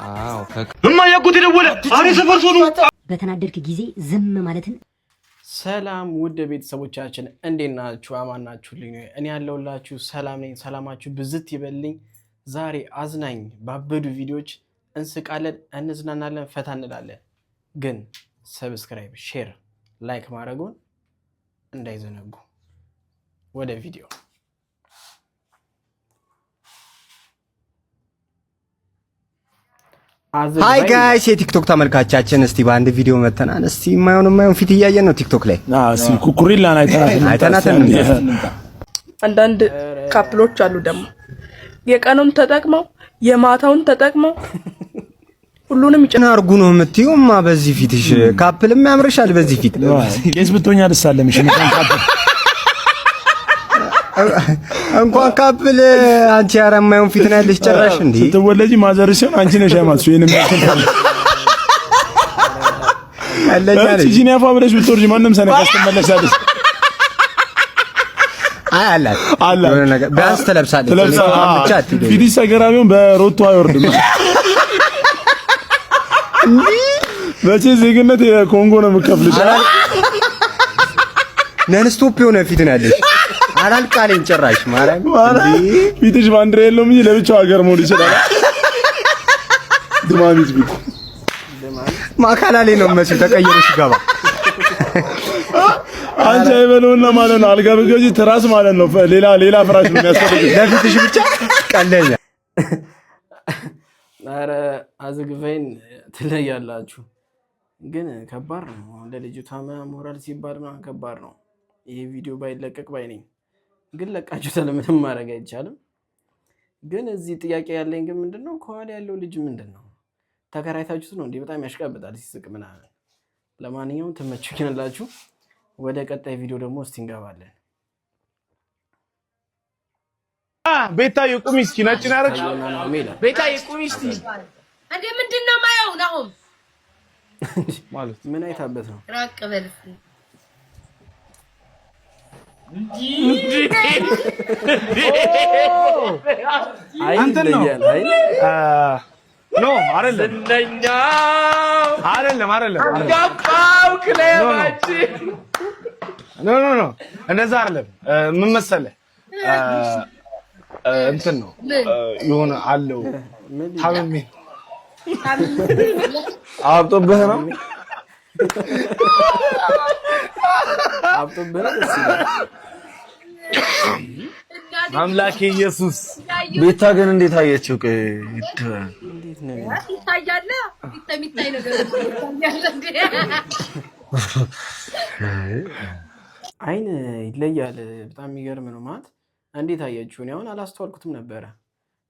አዎ። እማዬ አጎቴ ደወለ። አሬ ሰፈር ሰው ነው። በተናደድክ ጊዜ ዝም ማለትን ሰላም ውድ ቤተሰቦቻችን እንዴት ናችሁ? አማን ናችሁልኝ? እኔ ያለሁላችሁ ሰላም ነኝ። ሰላማችሁ ብዝት ይበልኝ። ዛሬ አዝናኝ ባበዱ ቪዲዮዎች እንስቃለን፣ እንዝናናለን፣ ፈታ እንላለን። ግን subscribe፣ share፣ like ማድረጉን እንዳይዘነጉ። ወደ ቪዲዮ። Hi guys፣ የቲክቶክ ተመልካቻችን፣ እስቲ በአንድ ቪዲዮ መተናል። እስቲ የማይሆን የማይሆን ፊት እያየን ነው ቲክቶክ ላይ። እስቲ ኩኩሪላን አይተናት። አይተናት። አንዳንድ couple ኦች አሉ ደግሞ የቀኑን ተጠቅመው የማታውን ተጠቅመው ሁሉንም ጭን አርጉ ነው የምትይውማ። በዚህ ፊትሽ couple ም ያምርሻል። በዚህ ፊት ቄስ ብትሆኝ አልሳለምሽ። እንኳን couple አንቺ ኧረ የማይሆን ፊት ነው ያለሽ ጭራሽ። እንዴ ስትወለጂ mother ሲሆን አንቺ ነሽ ያማትሽ። ይሄንን አለኛ ነሽ። ጂኒያፋ ብለሽ ብትወርጂ ማንም ሰነካሽ ትመለሻለሽ። አይ አላት አላት የሆነ ነገር ቢያንስ ትለብሳለች። ትለብሳ ብቻ አትሄድም። ፊትሽ ሰገራ ቢሆን በሮቶ አይወርድም። መቼ ዜግነት የኮንጎ ነው የምከፍልሽ። Non-stop የሆነ ፊት ነው ያለሽ። አላልቃለኝ ጭራሽ ማርያም እንዴ ፊትሽ ባንዲራ የለውም እንጂ ለብቻው ሀገር መሆን ይችላል። ድማሚት ፊት ማካላሌ ነው መስል ተቀይሮ ሲገባ። አንቺ አይበለውና ማለት ነው። አልጋ ብትገዢ ትራስ ማለት ነው። ሌላ ሌላ ፍራሽ ነው የሚያስፈልግሽ ለፊትሽ ብቻ ቀለኛ። ኧረ አዝግበይን ትለያላችሁ። ግን ከባድ ነው ለልጅቷ ሞራል ሲባል ምናምን ከባድ ነው። ይሄ ቪዲዮ ባይለቀቅ ባይ ነኝ። ግን ለቃችሁታል፣ ምንም ማድረግ አይቻልም። ግን እዚህ ጥያቄ ያለኝ ግን ምንድን ነው ከኋላ ያለው ልጅ ምንድን ነው? ተከራይታችሁት ነው እንዴ? በጣም ያሽቃብጣል ሲስቅ ምናምን። ለማንኛውም ትመቹኛላችሁ። ወደ ቀጣይ ቪዲዮ ደግሞ እስቲ እንገባለን። ቤታዬ ቁሚ እስኪ፣ ነጭ ነው ያደረግሽው። ቤታዬ ቁሚ እስኪ። እንዴ ምንድን ነው የማየው? ናሆም ማለት ምን አይታበት ነው? ራቅ በል እስኪ። አይ እንትን ነው። ይለያል። አይ No አይደለም፣ አይደለም፣ አይደለም፣ ገባው ክለባችን። No no no፣ እንደዛ አይደለም። ምን መሰለህ እንትን ነው የሆነ አለው ታምሜ አብጦብህ ነው። አብጦብህ ነው። ደስ ይላል። አምላኬ ኢየሱስ። ቤታ ግን እንዴት አየችው? ቆይ እንዴት ነው? ይታያል፣ የሚታይ ነገር ይታያል እንዴ? አይን ይለያል። በጣም የሚገርም ነው ማለት እንዴት አያችሁ? እኔ አሁን አላስተዋልኩትም ነበረ።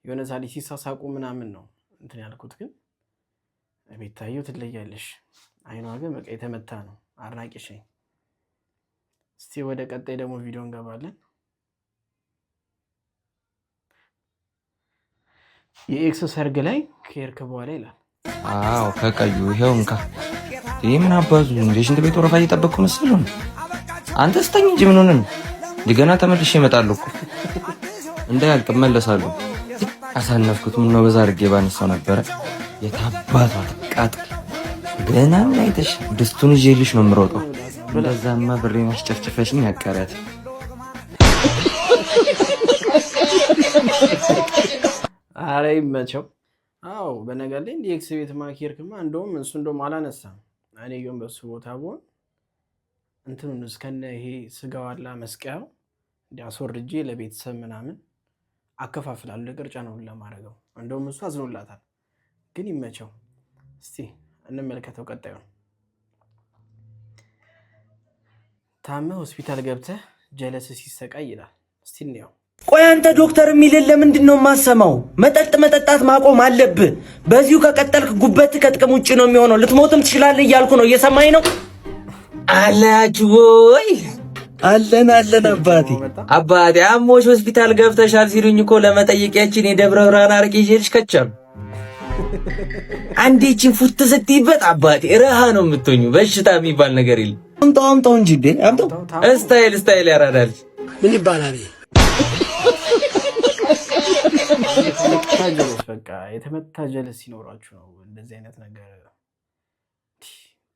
የሆነ ሳሊ ሲሳሳቁ ምናምን ነው እንትን ያልኩት፣ ግን ቤታየው ትለያለሽ። አይኗ ግን በቃ የተመታ ነው። አድናቂሽ ነኝ። እስቲ ወደ ቀጣይ ደግሞ ቪዲዮ እንገባለን። የ ex ሰርግ ላይ ከሄድክ በኋላ ይላል። አዎ ከቀዩ ይኸው እንካ። ይህ ምን አባዙ እንደ ሽንት ቤት ወረፋ እየጠበቅኩ መሰለህ? አንተ ስተኝ እንጂ ምን ሆነህ ነው? ገና ተመልሼ እመጣለሁ እኮ እንዳያልቅ እመለሳለሁ። አሳነፍኩት። ምነው በዛ አድርጌ ባነሳው ነበረ። የታባቷ ትቃጥል። ገና ምን አይተሽ ድስቱን ይዤልሽ ነው የምሮጠው። እንደዛማ ብሬን አስጨፍጭፈሽኝ ያቀረት። አረ ይመቸው። አዎ በነገር ላይ እንዲህ ex ቤት ማኪርክማ እንደውም እሱ እንደውም አላነሳም። እኔ ግን በሱ ቦታ ብሆን እንትኑን እስከነ ይሄ ስጋዋላ መስቀያው እንዲህ አስወርጄ ለቤተሰብ ምናምን አከፋፍላለሁ። ለቅርጫ ነው ለማድረገው። እንደውም እሱ አዝኖላታል። ግን ይመቸው። እስቲ እንመልከተው ቀጣዩን። ታመህ ሆስፒታል ገብተህ ጀለስ ሲሰቃይ ይላል። እስቲ እንየው። ቆይ አንተ ዶክተር የሚልን ለምንድን ነው የማሰማው? መጠጥ መጠጣት ማቆም አለብህ። በዚሁ ከቀጠልክ ጉበት ከጥቅም ውጭ ነው የሚሆነው፣ ልትሞትም ትችላለህ እያልኩ ነው። እየሰማኝ ነው አላችሁ ወይ? አለን አለን። አባቴ አባቴ አሞሽ ሆስፒታል ገብተሻል ሲሉኝ እኮ ለመጠየቅ ያችን የደብረ ብርሃን አረቄ ይዤልሽ ከቻሉ አንዴ ይህችን ፉት ስትይበት አባቴ ረሃ ነው የምትሆኙ። በሽታ የሚባል ነገር የለም። አምጣው አምጣው እንጂ እንዴ አምጣው። Style style ያራዳል። ምን ይባላል? የተመታ ጀለስ፣ በቃ የተመታ ጀለስ ሲኖራችሁ ነው እንደዚህ አይነት ነገር።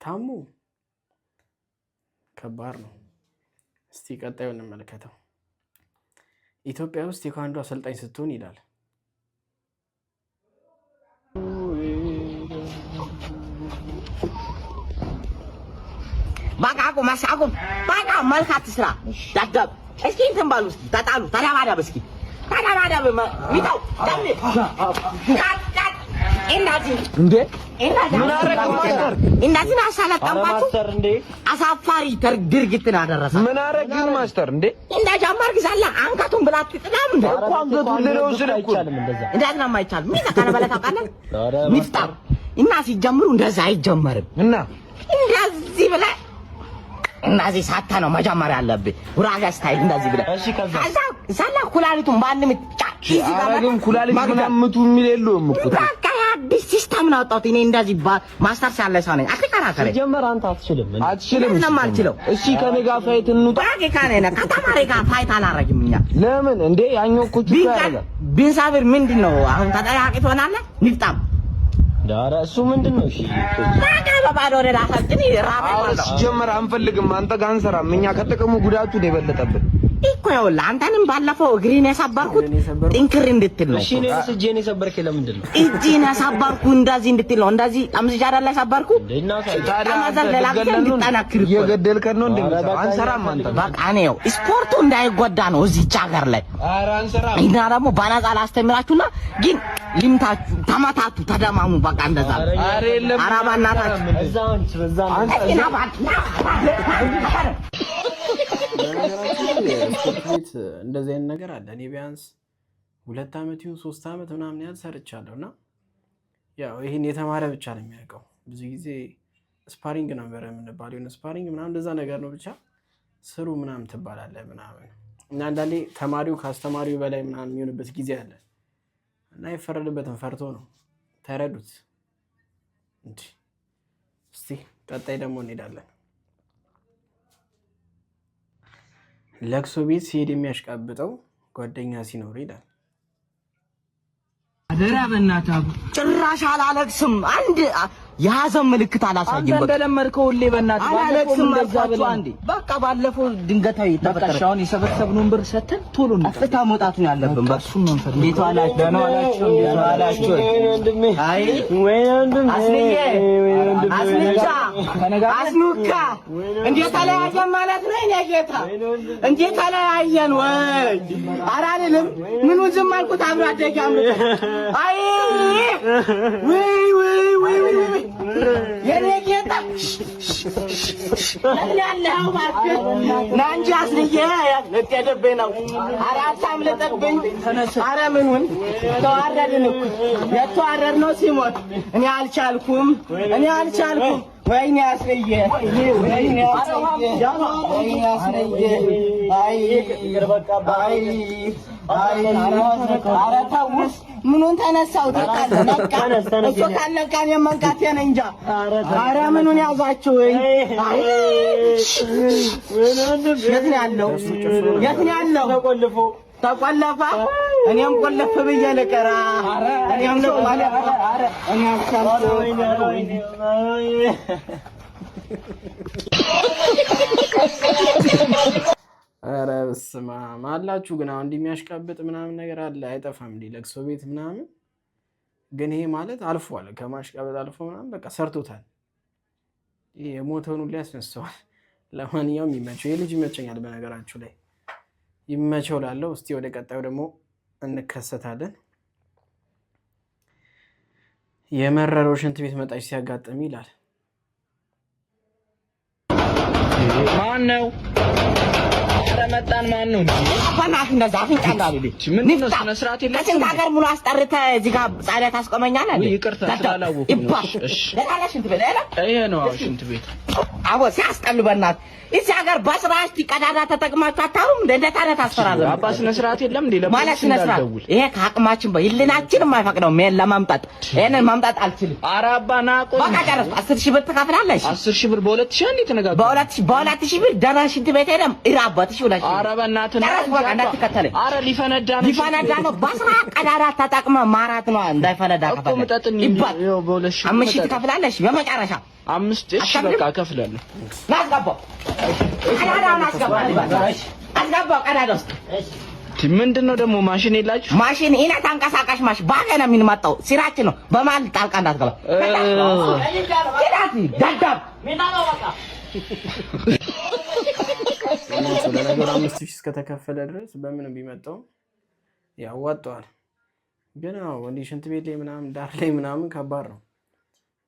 ታሙ ከባድ ነው። እስቲ ቀጣዩ እንመልከተው። ኢትዮጵያ ውስጥ የቴኳንዶ አሰልጣኝ ስትሆን ይላል። በቃ አቁም፣ አቁም። በቃ መልክ አትስራ። ደደብ እስኪ እንትን በሉ እስኪ ተጣሉ፣ ተደባደብ እስኪ ተደባደብ። ሚታው ደሜ እንዴ እንደዚህ ነው አሰለጠንኳችሁ። አሳፋሪ ድርጊትን አደረሰ። ምን አረግን master? እንዴ እንደጀመርክ ዘላ አንገቱን ብላ አትጥላም እንዴ? እኮ አንገቱን ልለው ስል እኮ እንዴት ነው የማይቻል? ምን ተቀነበለ ታውቃለህ? ሚፍታ እና ሲጀምሩ እንደዛ አይጀመርም። እና እንደዚህ ብለህ እንደዚህ ሳታ ነው መጀመሪያ ያለብህ። ጉራጌ style እንደዚህ ብለህ እሺ፣ ከዛ ከዛ ዘላ ኩላሊቱን በአንድ ምት ጫ እዚህ ጋር አረግም ኩላሊት ምናምን ምቱ የሚል የለውም እኮ። በቃ አዲስ system ነው ያወጣሁት። እኔ እንደዚህ ማስተርስ ያለ ሰው ነኝ። አትከራከረኝ። ሲጀመር አንተ አትችልም፣ አትችልም። ለምን የማልችለው? እሺ ከኔ ጋር fight እንውጣ። ጉራጌ ካኔ ነህ ከተማሪ ጋር fight አላረግም። እኛ ለምን እንዴ? ያኛው እኮ ቹቹ ያደርጋል። ቢንሳብር ምንድን ነው አሁን ተጠያቂ ትሆናለህ። ንፍጣም ዳራ እሱ ምንድን ነው? እሺ በቃ በባዶ ወደ ራሳችን ራብ አሁን ሲጀመር አንፈልግም። አንተ ጋር አንሰራም። እኛ ከጥቅሙ ጉዳቱ ነው የበለጠብን እኮ። ይኸውልህ አንተንም ባለፈው እግሬን የሰበርኩት ጥንክር እንድትል ነው። እሺ እኔንስ እጄን የሰበርክ ለምንድን ነው? እጄን የሰበርኩ እንደዚህ እንድትል ነው። እንደዚህ ጠምዝዤ አይደለ የሰበርኩ? ጠመዘን ሌላ ጊዜ እንድጠነክር እኮ ነው። እየገደልከን ነው እንደሚሰራ አንሰራም። አንተ በቃ እኔ ይኸው ስፖርቱ እንዳይጎዳ ነው እዚች ሀገር ላይ። ኧረ አንሰራም። እና ደግሞ በነፃ ላስተምራችሁና ግን ልምታችሁ፣ ተመታቱ፣ ተደማሙ። በቃ እንደዛ ነው። ኧረ የለም። ኧረ በእናታችሁ እስኪ ና እባክህ፣ ና በነገራችን ላይ ስፖርት ቤት እንደዚህ አይነት ነገር አለ። እኔ ቢያንስ 2 ዓመት ይሁን 3 ዓመት ምናምን ያህል ሰርቻለሁ እና ያው ይህን የተማረ ብቻ ነው የሚያውቀው። ብዙ ጊዜ sparring ነበር የምንባለው፣ የሆነ sparring ምናምን እንደዛ ነገር ነው። ብቻ ስሩ ምናምን ትባላለህ ምናምን እና አንዳንዴ ተማሪው ከአስተማሪው በላይ ምናምን የሚሆንበት ጊዜ አለ እና የፈረደበትን ፈርቶ ነው። ተረዱት። እንዲህ እስቲ ቀጣይ ደግሞ እንሄዳለን። ለቅሶ ቤት ሲሄድ የሚያሽቃብጠው ጓደኛ ሲኖር ይላል። አደራ በእናትህ አቡ፣ ጭራሽ አላለቅስም። አንድ የሀዘን ምልክት አላሳይም። አንተ እንደለመድከው ሁሌ በእናትህ አላለቅስም እንደዛ አልኳችሁ። ብለህ አንዴ በቃ ባለፈው ድንገታዊ በቃ ተፈጠረ። እሺ፣ አሁን የሰበሰብነውን ብር ሰተን ቶሎ እንውጣ። ጠፍታ መውጣት ነው ያለብን። በቃ እሱን ነው የምፈልገው። እንዴት ዋላችሁ? ደህና ዋላችሁ? እንዴት ዋላችሁ? አይ አስንዬ፣ አስንቻ፣ አስኑካ እንዴት ተለያየን ማለት ነው? የእኔ ጌታ እንዴት ተለያየን ወይ? ኧረ አልልም። ምኑን ዝም አልኩት? አብሮ አደጌ አምልጦ። አይ ውይ ውይ ውይ ውይ ውይ የእኔ ጌታ ምን ያለኸው እባክህ ና እንጂ አስንዬ፣ ልትሄድብኝ ነው። ኧረ አታምልጥብኝ። ኧረ ምኑን ተዋረድን እኮ የተዋረድነው ሲሞት። እኔ አልቻልኩም፣ እኔ አልቻልኩም። ወይኔ አስንዬ፣ ወይኔ አስንዬ፣ ወይኔ አስንዬ። አይ አይ አይ ኧረ ተው፣ ምኑን ተነሳው? ታውቃለህ፣ ነቃ። እሱ ካልነቃ እኔም መንቃቴን እንጃ። ኧረ ምኑን ያዛችሁ? አይ የት ነው ያለው? የት ነው ያለው? ተቆለፈ። እኔም ቆለፍ ብዬ ልቅራ። እኔም ልቆለፍ። እኔ አልቻልኩም። ኧረ በስመ አብ አላችሁ። ግን አሁን እንዲህ የሚያሽቃብጥ ምናምን ነገር አለ አይጠፋም። እንዲህ ለቅሶ ቤት ምናምን ግን ይሄ ማለት አልፏል፣ ከማሽቃበጥ አልፎ ምናምን በቃ ሰርቶታል። ይሄ የሞተውን ሁሉ ያስነሳዋል። ለማንኛውም ይመቸው፣ ይህ ልጅ ይመቸኛል። በነገራችሁ ላይ ይመቸው ላለው። እስቲ ወደ ቀጣዩ ደግሞ እንከሰታለን። የመረረው ሽንት ቤት መጣች ሲያጋጥም ይላል። ማን ነው? ኧረ መጣን። ማን ነው? በእናትህ እንደዛ አፍንጫ እንዳልልህ ምንድን ነው? ስነ ስርዓት የለም። ከስንት ሀገር ሙሉ አስጠርተህ እዚህ ጋር ጻሪያ ታስቆመኛለህ? ውይ ይቅርታ ስላላወኩ ነው። ይባል እሺ ለታለ ሽንት ቤት አይደል? ይሄ ነው አዎ፣ ሽንት ቤት። አቦ ሲያስጠሉ በእናትህ እዚህ ሀገር በስርዓት ቀዳዳ ተጠቅማችሁ አታሩም? እንደ እንዴት አይነት አሰራር ነው? አባ ስነ ስርዓት የለም እንዴ? ማለት ለፖሊስ ስነ ስርዓት እንዳልደውል። ይሄ ከአቅማችን ህሊናችን የማይፈቅደው ሜን ለማምጣት ይሄንን ማምጣት አልችልም። ኧረ አባ ና ቆይ። በቃ ጨረስኩ። 10,000 ብር ትከፍላለህ? እሺ 10,000 ብር በ2,000 እንዴ ተነጋገርን። በ2,000 ብር ደህና ሽንት ቤት ሄደም እራበት። እሺ ሺህ 2,000። ኧረ በእናትህ ነው። ጨረስኩ በቃ እንዳትከተለኝ። ኧረ ሊፈነዳ ነው። ሊፈነዳ ነው። በአስራ ቀዳዳ ተጠቅመህ ማራት ነው እንዳይፈነዳ እኮ ከፈለግ ምጠጥኝ ይባል ይኸው በ2,000 5,000 ምጠጥ። ትከፍላለሽ በመጨረሻ። አምስት እሺ አትከፍልም? በቃ እከፍላለሁ። ና አስገባው፣ ቀዳዳውን አስገባው፣ አስገባው ቀዳዳ ውስጥ። ምንድን ነው ደግሞ ማሽን የላችሁ? ማሽን ይሄ ተንቀሳቃሽ ማሽን ባገ ነው የምንመጣው። ስራችን ነው። በመሀል ጣልቃ እንዳትገባ። ኪዳት ደደብ። ለነገሩ 5,000 እስከተከፈለ ድረስ በምንም ቢመጣው ያዋጣዋል። ግን አዎ እንዲህ ሽንት ቤት ላይ ምናምን ዳር ላይ ምናምን ከባድ ነው።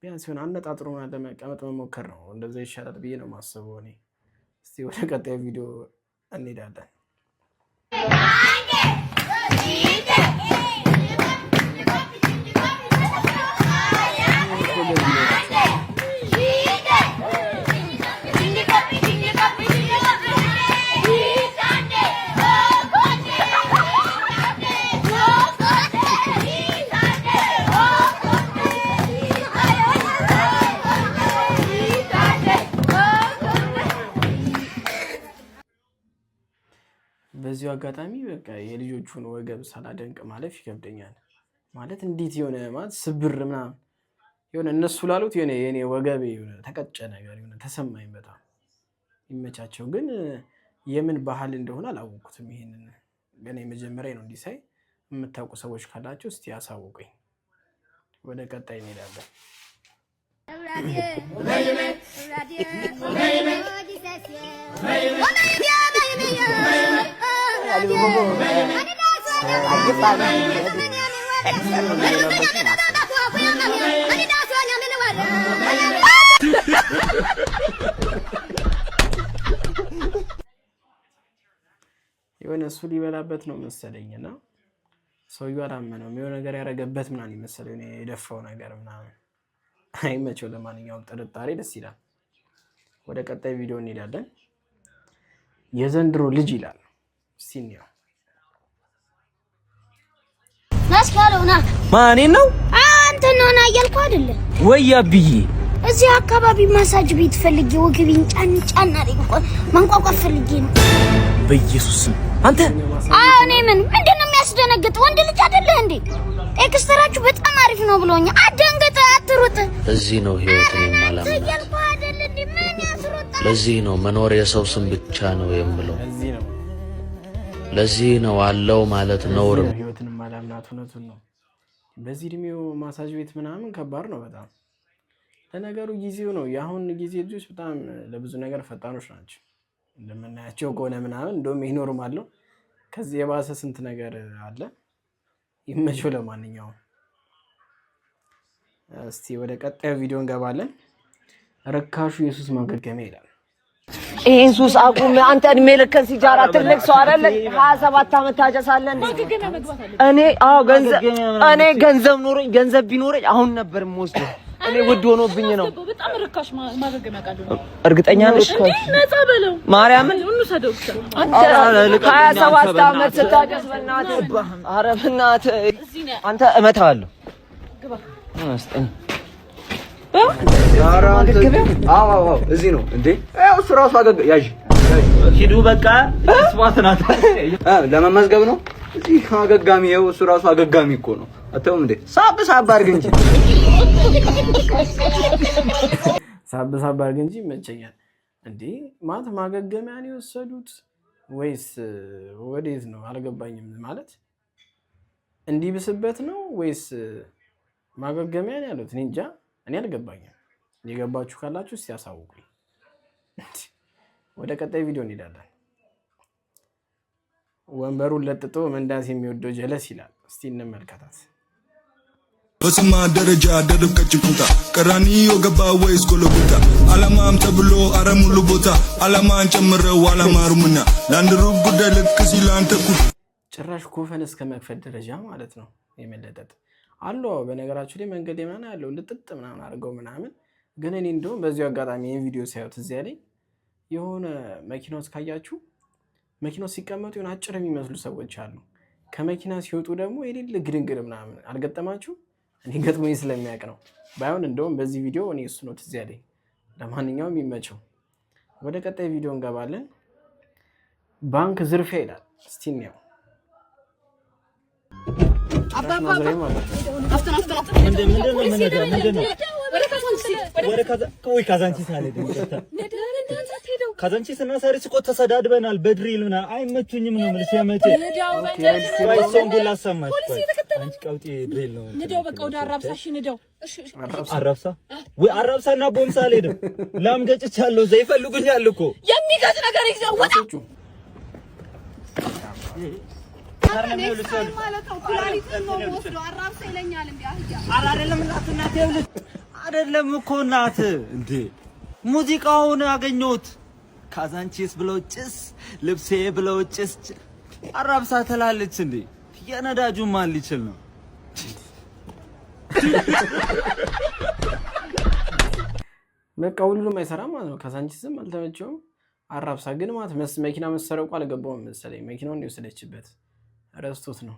ቢያንስ ሲሆን አነጣጥሮ ምናምን ለመቀመጥ መሞከር ነው። እንደዛ ይሻላል ብዬ ነው የማስበው እኔ። እስቲ ወደ ቀጣዩ ቪዲዮ እንሄዳለን። በዚሁ አጋጣሚ በቃ የልጆቹን ወገብ ሳላደንቅ ማለፍ ይከብደኛል። ማለት እንዴት የሆነ ማለት ስብር ምናምን የሆነ እነሱ ላሉት የሆነ የኔ ወገቤ የሆነ ተቀጨ ነገር የሆነ ተሰማኝ። በጣም ይመቻቸው። ግን የምን ባህል እንደሆነ አላወቅኩትም። ይሄንን ገና የመጀመሪያ ነው እንዲሳይ የምታውቁ ሰዎች ካላችሁ እስቲ ያሳውቁኝ። ወደ ቀጣይ እንሄዳለን። የሆነ እሱ ሊበላበት ነው መሰለኝ እና ሰውዬው አላመነውም። የሆነ ነገር ያደረገበት ምናምን የመሰለው የሆነ የደፋው ነገር ምናምን አይመቸው። ለማንኛውም ጥርጣሬ ደስ ይላል። ወደ ቀጣይ ቪዲዮ እንሄዳለን። የዘንድሮ ልጅ ይላል። እስቲ እንየው። ናስካለው ና። ማን ነው? አንተ ነው ና እያልኩህ አይደለ ወይ አብዬ? እዚህ አካባቢ ማሳጅ ቤት ፈልጌ ወገቤን ጫን ጫን አለኝ። ማንቋቋት ፈልጌ ነው። በኢየሱስ ስም አንተ። አዎ እኔ ምን ምንድን ነው የሚያስደነግጥ? ወንድ ልጅ አይደለህ እንዴ? extra ችሁ በጣም አሪፍ ነው ብሎኛል። አትደንግጥ፣ አትሩጥ። ለዚህ ነው ህይወትን የማላምናት። እያልኩህ አይደል እንዴ? ምን ያስሮጣል? ለዚህ ነው መኖር የሰው ስም ብቻ ነው የምለው። ለዚህ ነው ለዚህ ነው አለው ማለት ነውር ለዚህ ነው ህይወትን ማላምናት። እውነቱን ነው። በዚህ እድሜው ማሳጅ ቤት ምናምን ከባድ ነው በጣም። ለነገሩ ጊዜው ነው። የአሁን ጊዜ ልጆች በጣም ለብዙ ነገር ፈጣኖች ናቸው እንደምናያቸው ከሆነ ምናምን። እንደውም ይህ normal ነው። ከዚህ የባሰ ስንት ነገር አለ። ይመቸው። ለማንኛውም እስቲ ወደ ቀጣዩ ቪዲዮ እንገባለን። ርካሹ የሱስ ማገገሚያ ይላል። ይሄን ሱስ አቁም። አንተ እድሜ ልክህን ሲጃራ ትልቅ ሰው አይደለ? 27 ዓመት ታጨሳለህ እንዴ? እኔ አዎ ገንዘብ እኔ ገንዘብ ኖሮኝ ገንዘብ ቢኖረኝ አሁን ነበር የምወስደው። እኔ ውድ ሆኖብኝ ነው። በጣም ርካሽ ማገገሚያ ቃል ነው። እርግጠኛ ነሽ? ነፃ በለው። ማርያምን እንውሰደው ብቻ። አንተ 27 ዓመት ስታጨስ በእናትህ፣ ኧረ በእናትህ አንተ እመታሃለሁ። ስጠኝ። እዚህ ነው እንዴ? ያው እሱ ራሱ አገገ ያዥ ሂዱ በቃ ስዋት ናት። ለመመዝገብ ነው። እዚህ አገጋሚ፣ ይኸው እሱ ራሱ አገጋሚ እኮ ነው። አታዩም እንዴ? ሳብ ሳብ አድርግ እንጂ ሳብ ሳብ አድርግ እንጂ ይመቸኛል። እንዴ ማለት ማገገሚያን የወሰዱት ወይስ ወዴት ነው? አልገባኝም። ማለት እንዲብስበት ነው ወይስ ማገገሚያን ያሉት? እኔ እንጃ፣ እኔ አልገባኝም። የገባችሁ ካላችሁ እስቲ ያሳውቁኝ። ወደ ቀጣይ ቪዲዮ እንሄዳለን። ወንበሩን ለጥጦ መንዳት የሚወደው ጀለስ ይላል። እስቲ እንመልከታት። በስማ ደረጃ ደርብ ቀጭን ቁምጣ ቀራኒዮ ገባ ወይስ ጎልጎታ አላማም ተብሎ አረም ሁሉ ቦታ አላማን ጨምረው አላማሩምና ለአንድ ሩብ ጉዳይ ልክ ሲል አንተ ኩ ጭራሽ ኮፈን እስከ መክፈት ደረጃ ማለት ነው የመለጠጥ አሉ። በነገራችሁ ላይ መንገድ ላይ ምናምን ያለው ልጥጥ ምናምን አድርገው ምናምን። ግን እኔ እንደውም በዚሁ አጋጣሚ ይህን ቪዲዮ ሳዩት እዚያ ላይ የሆነ መኪና ውስጥ ካያችሁ መኪና ውስጥ ሲቀመጡ የሆነ አጭር የሚመስሉ ሰዎች አሉ። ከመኪና ሲወጡ ደግሞ የሌለ ግድንግድ ምናምን አልገጠማችሁ? እኔ ገጥሞኝ ስለሚያውቅ ነው። ባይሆን እንደውም በዚህ ቪዲዮ እኔ እሱ ነው ትዝ ያለኝ። ለማንኛውም ይመቸው። ወደ ቀጣይ ቪዲዮ እንገባለን። ባንክ ዝርፊያ ይላል። እስቲ እንየው። አባ። ካዛንቺስ አልሄድም። ካዛንቺስ እና ሳሪስ እኮ ተሰዳድበናል። በ drill ምናምን አይመቹኝም ነው የምልሽ። የመቼ song ኡን ላሰማሽ። አንቺ ቀውጢ drill ነው። ንደው በቃ ወደ አራብሳ። እሺ ንደው። አራብሳ ወይ አራብሳ እና ቦምሳ አልሄድም። ላም ገጭቻለሁ። እዛ ይፈልጉኛል እኮ። የሚገጭ ነገር ይዘው ወጣ። አይደለም እኮ እናት እንዴ፣ ሙዚቃውን አገኘሁት። ካዛንቺስ ብለው ጭስ፣ ልብሴ ብለው ጭስ፣ አራብሳ ትላለች እንዴ። የነዳጁ ማን ሊችል ነው? በቃ ሁሉም አይሰራም ማለት ነው። ካዛንቺስም አልተመቸውም። አራብሳ ግን ማለት መኪና መሰረቁ አልገባውም መሰለኝ። መኪናውን የወሰደችበት ረስቶት ነው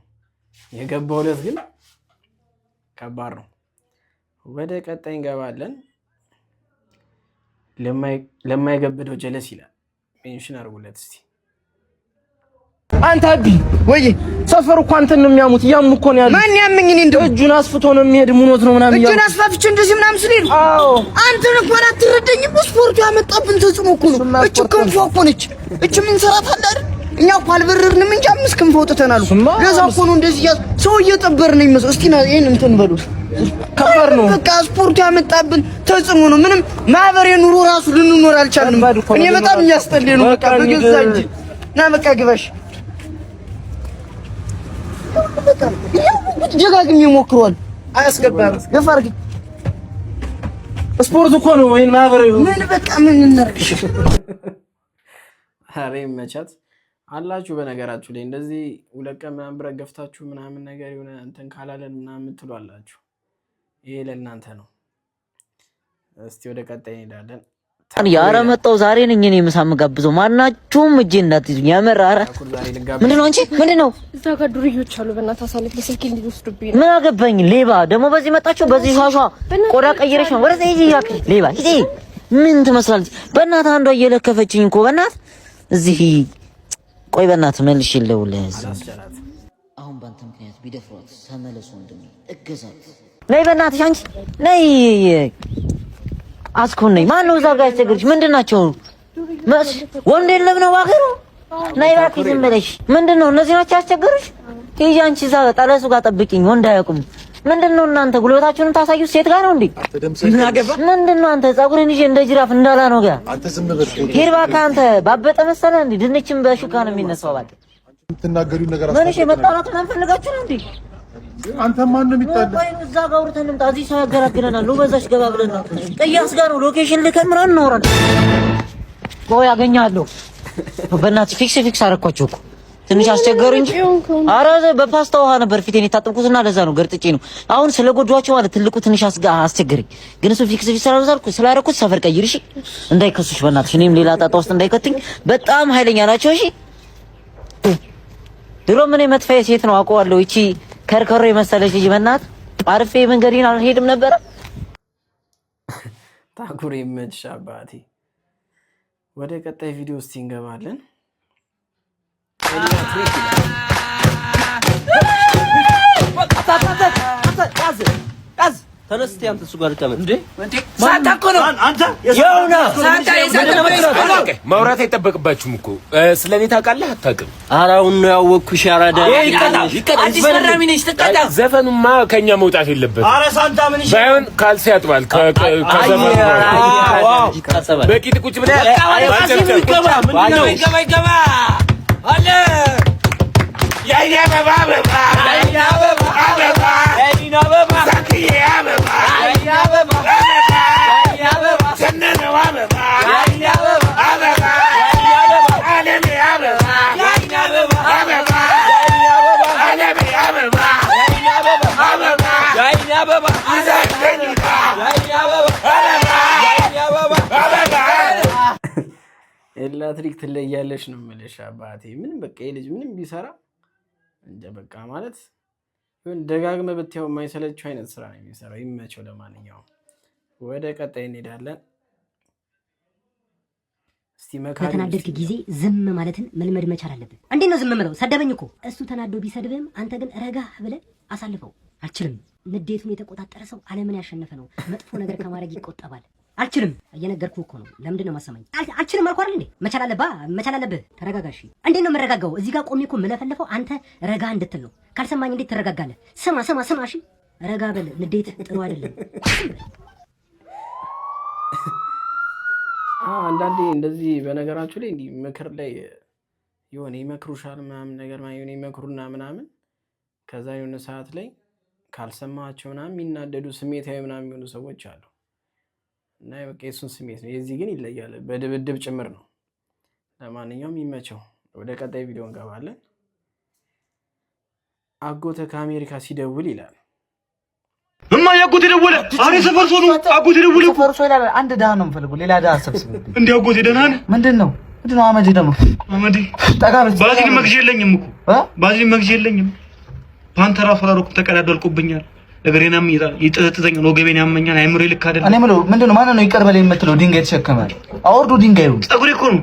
የገባው። ዕለት ግን ከባድ ነው። ወደ ቀጣይ እንገባለን። ለማይገብደው ጀለስ ይላል። Mention አድርጉለት እስቲ። አንተ አቢ ወይ ሰፈሩ እኮ አንተን ነው የሚያሙት። እያሙ እኮ ነው ያሉት። ማን ያመኝ? እኔ እንደው እጁን አስፍቶ ነው የሚሄድ። ሙኖት ነው ምናምን እጁን አስፋፍቼ እንደዚህ ምናምን ስል አዎ አንተን እንኳን አትረዳኝም። ስፖርቱ ያመጣብን ተጽዕኖ እኮ ነው። እች ክንፏ እኮ ነች። እች ምን ሰራት አለ አይደል? እኛ እኮ አልበረርንም እንጂ አምስት ክንፍ አውጥተናል እኮ። ለዛ እኮ ነው እንደዚህ ሰው እየጠበር ነው የሚመስለው። እስቲ ና ይሄን እንትን በሉት። ከባድ ነው። በቃ ስፖርቱ ያመጣብን ተጽዕኖ ነው። ምንም ማህበራዊ ኑሮ ራሱ ልንኖር አልቻልንም። እኔ በጣም እያስጠላኝ ነው። በቃ በገዛ እንጂ ና በቃ ግባሽ። ደጋግሜ ሞክሯል። አያስገባም። ገፋ አድርጊ። ስፖርት እኮ ነው ወይን ማህበራዊ ምን በቃ ምን እናድርግሽ? ኧረ ይመቻት አላችሁ። በነገራችሁ ላይ እንደዚህ 2 ቀን ምናምን ብረት ገፍታችሁ ምናምን ነገር የሆነ እንትን ካላለን ምናምን የምትሉ አላችሁ። ይሄ ለእናንተ ነው። እስቲ ወደ ቀጣይ እንሄዳለን። ያረ መጣው ዛሬ ነኝ እኔ ምሳ የምጋብዘው። ማናችሁም እጄ እንዳትይዙኝ። የምር ኧረ ምንድን ነው አንቺ ምንድን ነው? እዛ ጋር ዱርዮች አሉ። በእናትህ አሳልፍ፣ ለስልኬ እንዲወስዱብኝ ነው። ምን አገባኝ? ሌባ ደግሞ በዚህ መጣችሁ። በዚህ ሿሿ ቆዳ ቀይረሽ ነው ወደዚህ ሂጂ። እባክሽ ሌባ ሂጂ። ምን ትመስላለች? በእናትህ አንዷ እየለከፈችኝ እኮ በእናትህ እዚህ ቆይ፣ በእናትህ መልሼ ልደውልልህ። አሁን በአንተ ምክንያት ቢደፍሯት ተመለሱ ወንድሜ፣ እገዛት። ነይ በእናትሽ አንቺ ነይ አስኩን ነኝ። ማን ነው እዛ ጋር ያስቸገረች? ምንድን ናቸው? ወንድ የለም ነው ባገሩ። ነይ እባክሽ ዝም ብለሽ። ምንድን ነው እነዚህ ናቸው ያስቸገሩሽ? ሂጂ አንቺ እዛ ጠለሱ ጋር ጠብቂኝ። ወንድ አያውቁም። ምንድን ነው እናንተ ጉልበታችሁንም ታሳዩት ሴት ጋር ነው እንዴ? ምንድን ነው አንተ ፀጉርን ይዤ እንደ ጅራፍ እንዳላ ነው ጋር ሂድ እባክህ አንተ። ባበጠ መሰለህ እንዴ? ድንችም በሹካ ነው የሚነሳው። እባክህ ምን እሺ፣ መጣላት ምናምን ፈልጋችሁ ነው እንዴ? አንተ ማን ነው የሚጣለው? ቆይ እዛ ጋር አውርተን እንምጣ። እዚህ ሰው ያገላግለናል። በዛች ገባ ብለን ነው ቅያስ ጋር ነው location ልከን ምናምን እናወራለን። ቆይ አገኛለሁ። በእናትሽ fix fix አደረኳቸው እኮ ትንሽ አስቸገሩ እንጂ። ኧረ በፓስታ ውሃ ነበር ፊቴን የታጠብኩትና ለዛ ነው ገርጥጬ ነው። አሁን ስለጎዷቸው ማለት ትልቁ ትንሽ አስቸገረኝ፣ ግን እሱ fix fix ስላደረኩት ሰፈር ቀይር እሺ፣ እንዳይከሱሽ በእናትሽ። እኔም ሌላ ጣጣ ውስጥ እንዳይከቱኝ። በጣም ኃይለኛ ናቸው። እሺ ድሮ ምን መጥፋዬ ሴት ነው አውቀዋለሁ። ይቺ ከርከሮ የመሰለች ልጅ በእናት አርፌ መንገዴን አልሄድም ነበረ። ታኩር ይመችሽ አባቴ። ወደ ቀጣይ ቪዲዮ ውስጥ እንገባለን። ተነስቴ አንተ እሱ ጋር ተቀመጥ። እንዴ ሳንታ እኮ ነው። አንተ ማውራት አይጠበቅባችሁም እኮ ስለ እኔ ታውቃለህ አታውቅም? ኧረ አሁን ነው ያወቅኩሽ። ያራዳ ዘፈኑማ ከኛ መውጣት የለበትም። ኧረ ሳንታ ምን ይሻላል? ባይሆን ካልሲ ያጥባል። ከዘፈኑ በቂጥ ቁጭ ብለህ ይገባ አለ የኔ አበባ አበባ የኔ አበባ አበባ የኔ አበባ ሳንቲዬ አበባ የኔ አበባ አበባ የኔ አበባ ሰነነው አበባ የኔ አበባ አበባ የኔ አበባ አለሜ አበባ የኔ አበባ አበባ የኔ አበባ አለሜ አበባ የኔ አበባ አበባ የኔ አበባ አዛዘኝታ የኔ አበባ አበባ የኔ አበባ አበባ ኤላትሪክ ትለያለሽ ነው የምልሽ አባቴ። ምንም በቃ ይሄ ልጅ ምንም ቢሰራ እንጃ በቃ ማለት ይሁን ደጋግመህ ብታየው የማይሰለችው አይነት ስራ ነው የሚሰራው። ይመቸው። ለማንኛውም ወደ ቀጣይ እንሄዳለን። እስቲ መካሪ በተናደድክ ጊዜ ዝም ማለትን መልመድ መቻል አለብህ። እንዴት ነው ዝም ምለው? ሰደበኝ እኮ። እሱ ተናዶ ቢሰድብህም አንተ ግን ረጋ ብለህ አሳልፈው። አልችልም። ንዴቱን የተቆጣጠረ ሰው ዓለምን ያሸነፈ ነው። መጥፎ ነገር ከማድረግ ይቆጠባል። አልችልም። እየነገርኩህ እኮ ነው። ለምንድን ነው ማሰማኝ? አልችልም አልኩህ አይደል እንዴ? መቻል አለብህ፣ መቻል አለብህ። ተረጋጋ እሺ። እንዴት ነው የምረጋጋው? እዚህ ጋር ቆሜ እኮ የምለፈልፈው አንተ ረጋ እንድትል ነው። ካልሰማኝ እንዴት ትረጋጋለህ? ስማ ስማ ስማ፣ እሺ ረጋ በል። ንዴት ጥሩ አይደለም። አንዳንዴ እንደዚህ በነገራችሁ ላይ እንዲህ ምክር ላይ የሆነ ይመክሩሻል ምናምን ነገር የሆነ ይመክሩና ምናምን ከዛ የሆነ ሰዓት ላይ ካልሰማቸው ምናምን የሚናደዱ ስሜታዊ ምናምን የሚሆኑ ሰዎች አሉ። እና በቃ የእሱን ስሜት ነው። የዚህ ግን ይለያል፣ በድብድብ ጭምር ነው። ለማንኛውም ይመቸው። ወደ ቀጣይ ቪዲዮ እንገባለን። አጎተ ከአሜሪካ ሲደውል ይላል። እማዬ አጎቴ ደወለ። አሬ ሰፈር ሰው ነው አጎቴ ደወለ። ሰፈር ሰው ይላል። አንድ ድሀ ነው የምፈልገው፣ ሌላ ድሀ አሰብስብልኝ። እንዴ አጎቴ ደህና ነህ? ምንድን ነው ምንድን ነው አመዴ ደግሞ አመዴ ጠጋ በል። ባዝሊን መግዣ የለኝም እኮ፣ ባዝሊን መግዣ የለኝም። ፓንት እራሱ አላደረኩም፣ ተቀዳዶ አልቆብኛል። እግሬንም ይጠዘጥዘኛል፣ ወገቤን ያመኛል። አይምሮዬ ልክ አይደለም። እኔ የምለው ምንድን ነው ማነው ነው ይቅር በለኝ የምትለው? ድንጋይ ተሸከመ። አውርዶ ድንጋዩ። ፀጉሬ እኮ ነው።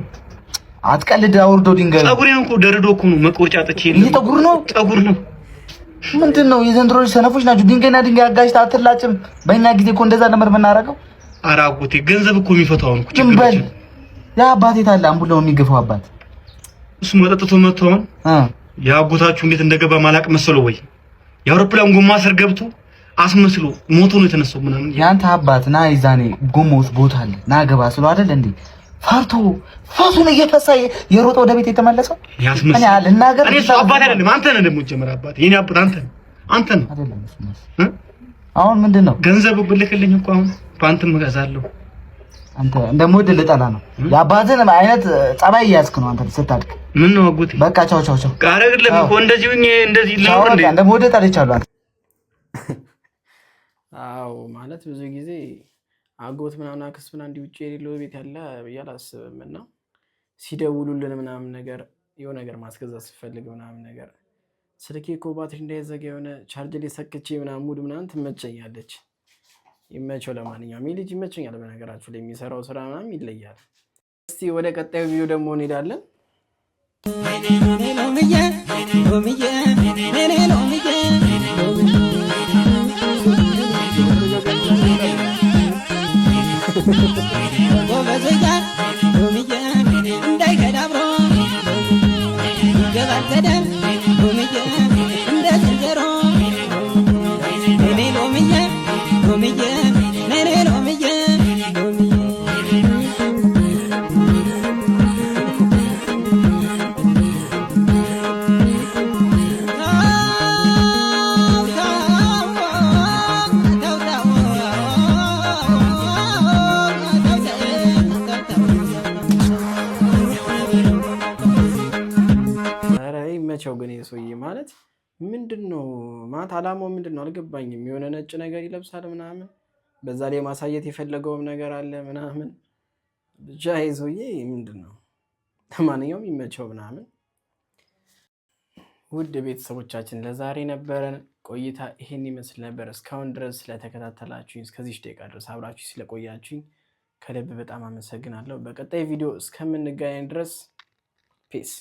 አትቀልድ። አውርዶ ድንጋዩ። ፀጉሬን እኮ ደርዶ እኮ ነው መቆርጫ አጥቼ። ይሄ ፀጉር ነው፣ ፀጉር ነው። ምንድን ነው የዘንድሮ ልጅ ሰነፎች ናቸው። ድንጋይና ድንጋይ አጋጭተህ አትላጭም። በእኛ ጊዜ እኮ እንደዛ ነበር የምናደርገው። ኧረ አጎቴ ገንዘብ እኮ የሚፈታው ነው እኮ ዝም በል። ያ አባት የት አለ? አምቡላው የሚገፋው አባት እሱ መጠጥቶ መጥቶ አሁን የአጎታችሁ እንዴት እንደገባ ማላቅ መሰለው ወይ የአውሮፕላን ጎማ ስር ገብቶ አስመስሎ ሞቶ ነው የተነሳው ምናምን። ያንተ አባት ና ይዛኔ ጎማ ውስጥ ቦታ አለ ና ገባ ስለው አይደል እንዴ ፈርቶ ፈሱን እየፈሳ የሮጠ ወደ ቤት የተመለሰው። ያስመስል እኔ አልናገር። እኔ እሱ አባት አይደለም አንተ ነህ። ደግሞ ጀመረ አባት የኔ አባት አንተ ነህ፣ አንተ ነህ። አሁን ምንድን ነው ገንዘብ ብልክልኝ እኮ አሁን ፓንትም እገዛለሁ። አንተ እንደምወድ ልጠላ ነው። የአባትህን አይነት ጸባይ እያዝክ ነው አንተ ስታድግ። ምን ነው አጎቴ? በቃ ቻው ቻው ቻው። ኧረ አይደለም እኮ እንደዚህ ሆኜ እንደዚህ ልኖር እንዴ? እንደምወድ ጠልቻለሁ። አንተ አዎ ማለት ብዙ ጊዜ አጎት ምናምን አክስት ምናምን እንዲህ ውጭ የሌለው ቤት ያለ ብዬ አላስብም። እና ሲደውሉልን ምናምን ነገር የሆነ ነገር ማስገዛት ስፈልግ ምናምን ነገር ስልኬ እኮ ባትሪ እንዳይዘጋ የሆነ ቻርጅ ላይ ሰክቼ ምናምን mood ምናምን ትመቸኛለች። ይመቸው። ለማንኛውም ይህ ልጅ ይመቸኛል። በነገራችሁ ላይ የሚሰራው ስራ ምናምን ይለያል። እስቲ ወደ ቀጣዩ ቪዲዮ ደግሞ እንሄዳለን። ኧረ ይመቸው ግን ይሄ ሰውዬ ማለት ምንድን ነው ማለት አላማው ምንድን ነው አልገባኝም። የሆነ ነጭ ነገር ይለብሳል ምናምን፣ በዛ ላይ ማሳየት የፈለገውም ነገር አለ ምናምን። ብቻ ይሄ ሰውዬ ምንድን ነው? ለማንኛውም ይመቸው ምናምን። ውድ ቤተሰቦቻችን ለዛሬ ነበረን ቆይታ ይሄን ይመስል ነበር። እስካሁን ድረስ ስለተከታተላችሁኝ እስከዚች ደቂቃ ድረስ አብራችሁ ስለቆያችሁኝ ከልብ በጣም አመሰግናለሁ። በቀጣይ ቪዲዮ እስከምንገናኝ ድረስ peace።